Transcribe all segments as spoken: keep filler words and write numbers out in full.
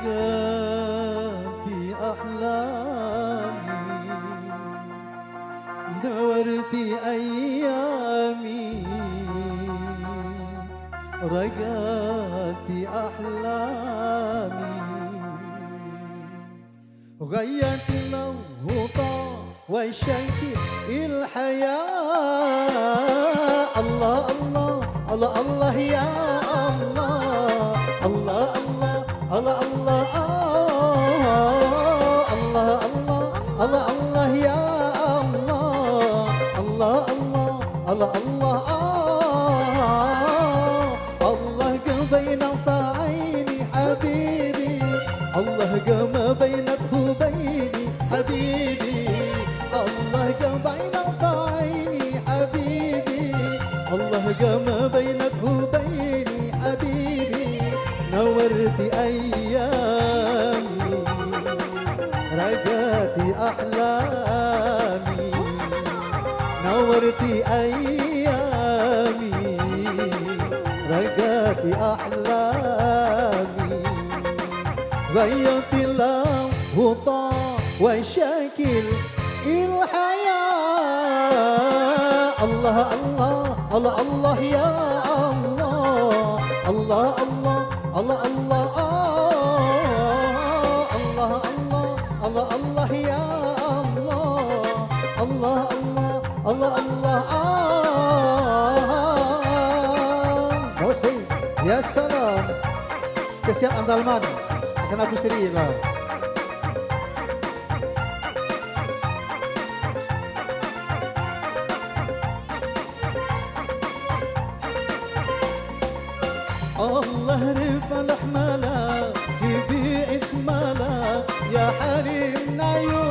Ragati ahlami, nawarti ayami, ragati ahlami. Ghayatil huta wa syakil haya. Allah, Allah, Allah, Allah, ya Allah. Allah, Allah, Allah, Allah, ah. Allah, Allah, Allah, Allah, ya Allah. Allah, Allah, Allah, Allah, ah. Allah gama baina fa'aini habibi. Allah gama baina hubaini habibi. Allah gama baina fa'aini habibi. Allah gama baina hubaini habibi. Nawarti ayami, ragati ahlami. Nawarti ayami, ragati ahlami. Ghayatil huta wa syakil haya. Allah, Allah, Allah, Allah, ya Allah. Allah, Allah, Allah, Allah, ah. Allah, Allah, Allah, Allah, ya Allah. Allah, Allah, Allah, Allah, ah. Musik. Ya salam. Kasiap Anzalman. Akan aku siri lah. Allah rifalah mala, hibi ismala, ya harim nayu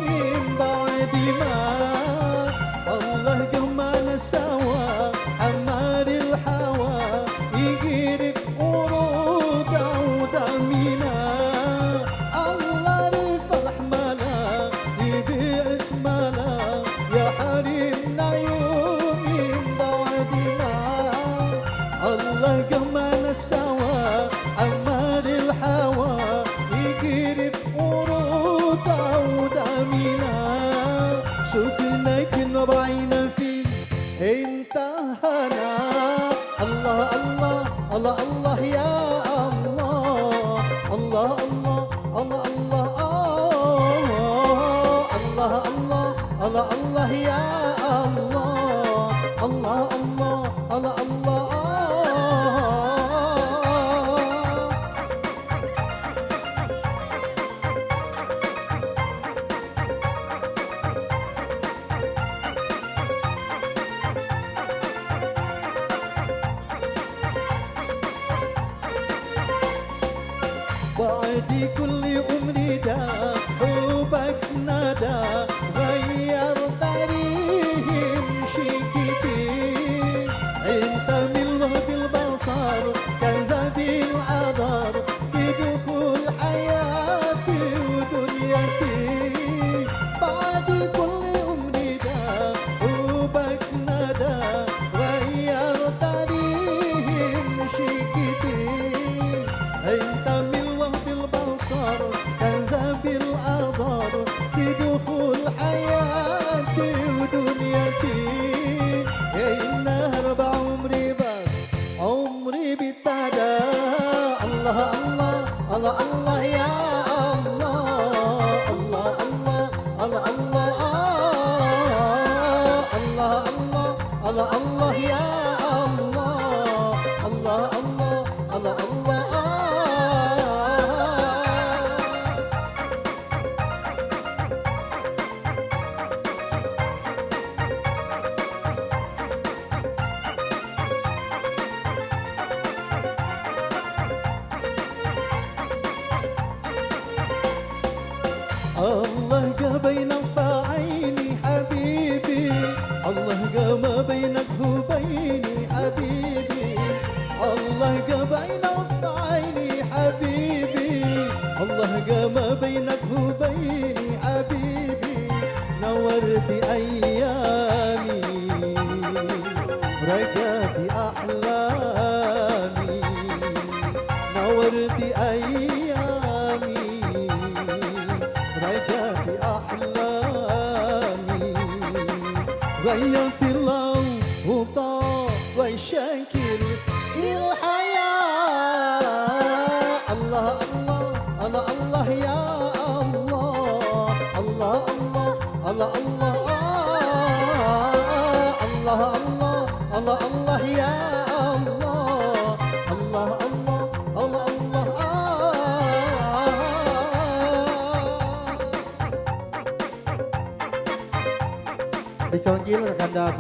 min ba'di ma. Allah gama nasawa, amaril hawa, igirib uru dauda mina. Allah rifalah mala, hibi ismala, ya harim nayu min ba'di ma. Allah gama nasawa, amaril hawa, igirib uru dauda mina. Sukuna kin wa baina fi intahana. Allah, Allah, Allah, Allah, ya Allah. Allah, Allah, Allah, Allah, ah. Allah, Allah, Allah, Allah, ya Allah. Allah, Allah, Allah, Allah, ah. Ba'di kulli umri da, hubak nada, ghayyar tarihim syikiti. Inta min wahzil basar, kazabil adar, bidukhul hayati dunyati. Ba'di kulli umri da, hubak nada, ghayyar tarihim syikiti. Inta min wahzil basar, kazabil adar, bidukhul hayati dunyati. Inna harba umri bas, umri bi tada. Allah, Allah, Allah, Allah, ya Allah. Allah, Allah, Allah, Allah, ah. Allah, Allah, Allah, Allah, ya Allah. Allah, Allah, Allah, Allah, ah. Allah gama baina fa'aini habibi. Allah gama baina hubaini habibi. Allah gama baina fa'aini habibi. Allah gama baina hubaini habibi. Nawarti ayami, ragati ahlami. Nawarti ayami.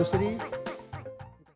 Yusri,